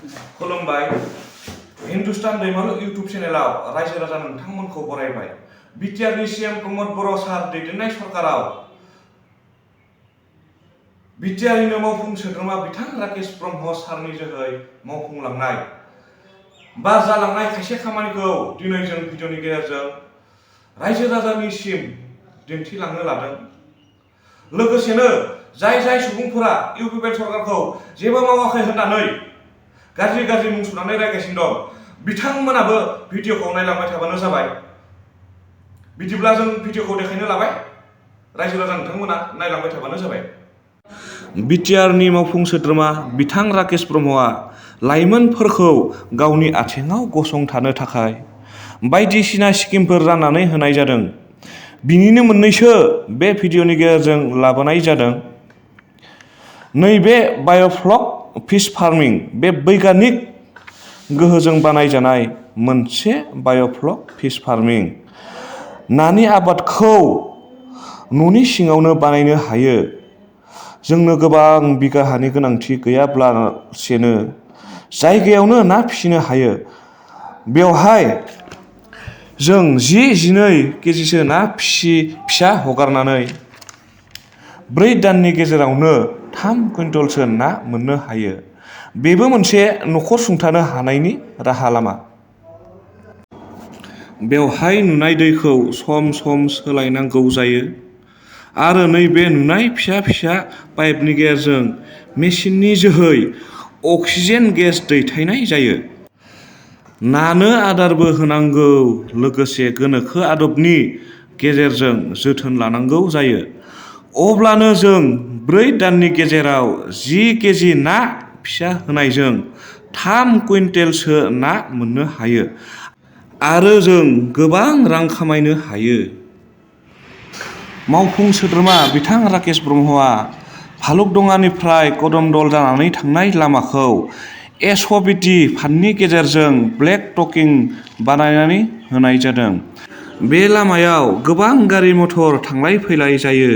खुलुमबाय हिन्दुस्तान दैमालु इउटुब चेनेलाव रायजो राजा नोंथांमोनखौ बरायबाय। बिटिआरनि सीएम प्रमद बर' सार दैदेननाय सरकाराव बिटिआरनिनो मावफुं सोद्रोमा बिथां राकेश ब्रह्म सारनि जोहै मावफुंलांनाय बा जालांनाय खायसे खामानिखौ दिनै जों भिडिअनि गेजेरजों रायजो राजानिसिम दिन्थिलांनो लादों। लोगोसेनो जाय सुबुंफोरा इउपिपिएल सरकारखौ जेबो मावाखै होननानै गाज्रि मुं सुनानै रायगासिनो दं, बिथांमोनाबो भिडिअखौ नायलांबाय थाबानो जाबाय। बिदिब्ला जों भिडिअखौ देखायनो लाबाय, रायजो राजा नोंथांमोना नायलांबाय थाबानो जाबाय। बिटिआरनि मावफुं सोद्रोमा बिथां राकेश ब्रह्मआ लाइमोनफोरखौ गावनि आथिङाव गसंथानो थाखाय बायदिसिना स्किमफोर राननानै होनाय जादों। बिनिनो मोननैसो बे भिडिअनि गेजेरजों लाबोनाय जादों। नैबे बाय'फ्लक फिश फार्मिं, बे बैग्यानिक गोहोजों बानायजानाय मोनसे बाय'फ्लक फिश फार्मिं। नानि आबादखौ न'नि सिङावनो बानायनो हायो। जोंनो गोबां बिगा हानि गोनांथि गैयाब्लासेनो जायगायावनो ना फिसिनो हायो। बेवहाय जों 10-12 केजिसो ना फिसा हगारनानै 4 दाननि गेजेरावनो 3 कुइन्टलसो ना मोननो हायो। बेबो मोनसे न'खर सुंथानो हानायनि राहा लामा। बेवहाय नुनाय दैखौ सम सोलायनांगौ जायो आरो नैबे नुनाय फिसा पाइपनि गेजेरजों मेसिननि जोहै अक्सिजेन गेस दैथायनाय जायो। नानो आदारबो होनांगौ, लोगोसे गोनोखो आदबनि गेजेरजों जोथोन लानांगौ जायो। अब्लानो जों 4 दाननि गेजेराव 10 केजि ना फिसा होनायजों 3 कुइन्टेलसो ना मोननो हायो आरो जों गोबां रां खामायनो हायो। मावफुं सोद्रोमा बिथां राकेश ब्रह्मआ भालुकडंगानिफ्राय कदमदल जानानै थांनाय लामाखौ एसबिटि फान्डनि गेजेरजों ब्लेक टकिं बानायनानै होनाय जादों। बे लामायाव गोबां गारि मटर थांलाय फैलाय जायो।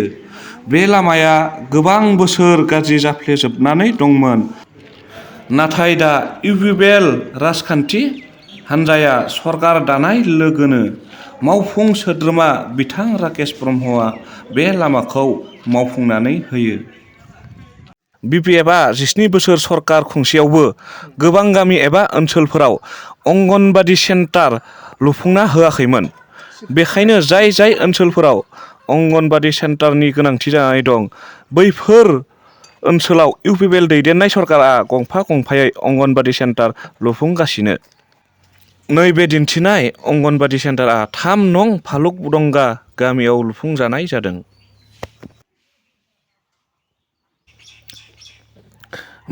बे लामाया गोबां बोसोर गाज्रि जाफ्लेजोबनानै दंमोन। नाथाय दा इउपिपिएल राजखान्थि हान्जाया सरकार दानाय लोगोनो मावफुं सोद्रोमा बिथां राकेश ब्रह्मआ बे लामाखौ मावफुंनानै होयो। बिपिएफआ 17 बोसोर सरकार खुंसेयावबो गोबां गामि एबा ओनसोलफोराव अंगनबादि सेन्टार लुफुंना होआखैमोन। बेखायनो जाय ओनसोलफोराव अंगनबादि सेन्टारनि गोनांथि जानानै दं, बैफोर ओनसोलाव इउपिपिएल दैदेननाय सरकारा गंफायै अंगनबादि सेन्टार लुफुंगासिनो। नैबे दिन्थिनाय अंगनबादि सेन्टारआ 3 नं भालुकडंगा गामियाव लुफुंजानाय जादों।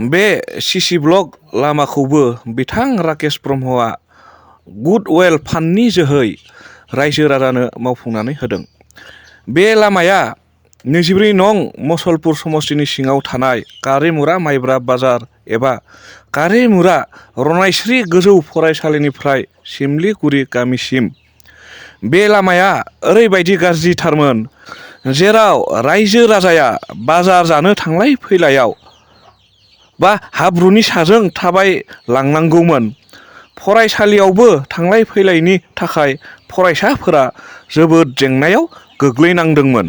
बे सिसि ब्लक लामाखौबो बिथां राकेश ब्रह्मआ गुडवेल फान्डनि जोहै रायजो राजानो मावफुंनानै होदों। बे लामाया 24 नं मसलपुर समस्तिनि सिङाव थानाय कारेमुरा माइब्रा बाजार एबा कारेमुरा रनायश्री गोजौ फरायसालिनिफ्राय सिमलिगुरि गामिसिम। बे लामाया ओरैबायदि गाज्रिथारमोन, जेराव रायजो राजाया बाजार जानो थांलाय फैलायाव हाब्रुनि साजों थाबायलांनांगौमोन। फरायसालियावबो थांलाय फैलायनि थाखाय फरायसाफोरा जोबोद जेंनायाव गोग्लैनांदोंमोन।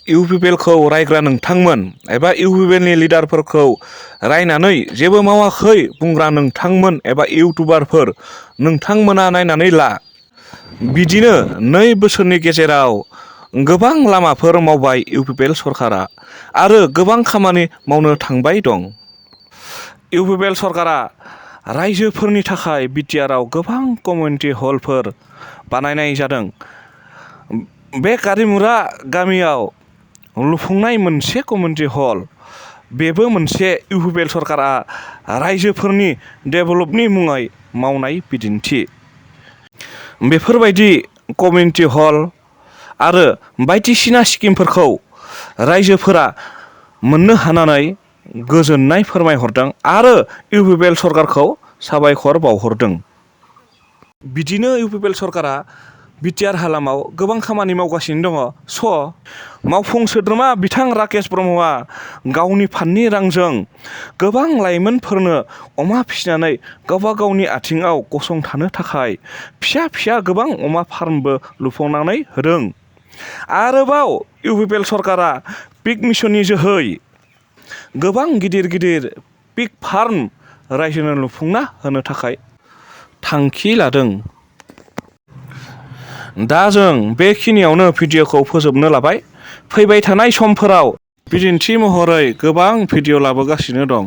इउपिपिएलखौ रायग्रा नोंथांमोन एबा इउपिपिएलनि लिडारफोरखौ रायनानै जेबो मावाखै बुंग्रा नोंथांमोन एबा इउटुबारफोर, नोंथांमोना नायनानै ला। बिदिनो 2 बोसोरनि गेजेराव गोबां लामाफोर मावबाय इउपिपिएल सरकारा आरो गोबां खामानि मावनो थांबाय दं। इउपिपिएल सरकारा रायजोफोरनि थाखाय बिटिआरआव गोबां कमिउनिटि हलफोर बानायनाय जादों। बे कारेमुरा गामियाव लुफुंनाय मोनसे कमिउनिटि हल, बेबो मोनसे इउपिपिएल सरकारा रायजोफोरनि डेभेलपनि मुङै मावनाय बिदिन्थि। बेफोरबायदि कमिउनिटि हल आरो बायदिसिना स्किमफोरखौ रायजोफोरा मोननो हानानै गोजोननाय फोरमायहरदों आरो इउपिपिएल सरकारखौ साबायखर बावहरदों। बिदिनो इउपिपिएल सरकारा बिटिआर हालामाव गोबां खामानि मावगासिनो दङ। मावफुं सोद्रोमा बिथां राकेश ब्रह्मआ गावनि फान्डनि रांजों गोबां लाइमोनफोरनो अमा फिसिनानै गावबा गावनि आथिङाव गसंथानो थाखाय फिसा गोबां अमा फार्मबो लुफुंनानै होदों। आरोबाव इउपिपिएल सरकारा पिग मिशननि जोहै गोबां गिदिर पिग फार्म रायजोनो लुफुंना होनो थाखाय थांखि लादों। दा जों बेखिनियावनो भिडिअखौ फोजोबनो लाबाय। फैबाय थानाय समफोराव बिदिन्थि महरै गोबां भिडिअ लाबोगासिनो दं।